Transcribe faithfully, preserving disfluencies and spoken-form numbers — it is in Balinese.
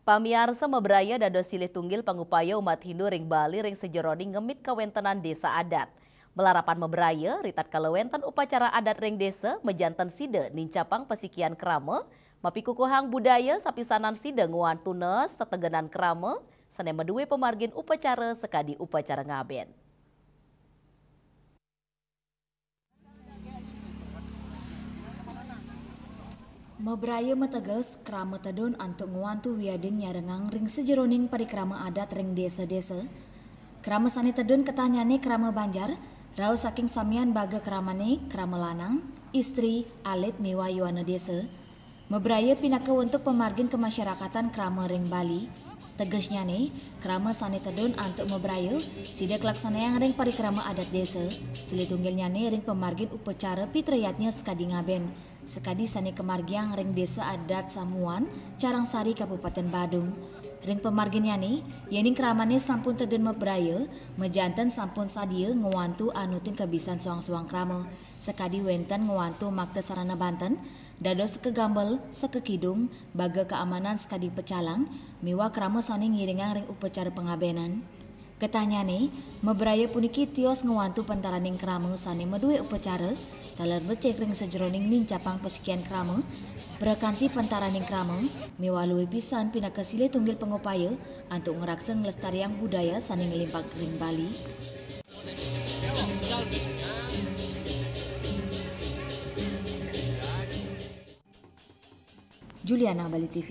Pamiarsa, mebraya dados silih tunggil pangupaya umat Hindu ring Bali ring sajeroning ngemit kawentenan desa adat. Malarapan mebraya, ritatkala wenten upacara adat ring desa, majanten sida nincapang pasikian krama, mapikukuhang budaya, sapisanan sida ngwantu nes tetegenan krama, sane madue pamargin upacara sakadi upacara ngaben. Mebraya mateges krama tedun antuk ngwantu wiadin nyarengang ring sajeroning parikrama adat ring desa-desa. Krama sane tedun ketahnyane krama banjar, rauh saking samian baga kramane krama lanang, istri, alit miwah yowana desa. Mebraya pinaka wentuk pamargin kamasyarakatan krama ring Bali. Tegesnyane, krama sane tedun antuk mebraya, sida kalaksanayang ring parikrama adat desa, silih tunggilnyane ring pamargin upacara pitrayatnya sakadi ngaben, sakadi sane kamargiang ring Desa Adat Samuan, Carangsari, Kabupaten Badung. Ring pamarginnyane, yening kramane sampun tedun mebraya, majanten sampun sadia ngwantu anutin kabisan soang-soang krama, sakadi wenten ngwantu makta sarana banten, dados seka gambel, seka kidung, baga kaamanan sakadi pecalang, miwah krama sane ngiringang ring upacara pangabenan. Ketahnyane, mebraya puniki tios ngwantu pentaraning krama sane madue upacara, taler becik ring sajeroning nincapang pasikian krama, prakanti pentaraning krama, miwah luih pisan pinaka silih tunggil pangupaya antuk ngraksa nglestariang budaya sane nglimpah ring Bali. Juliana, Bali T V.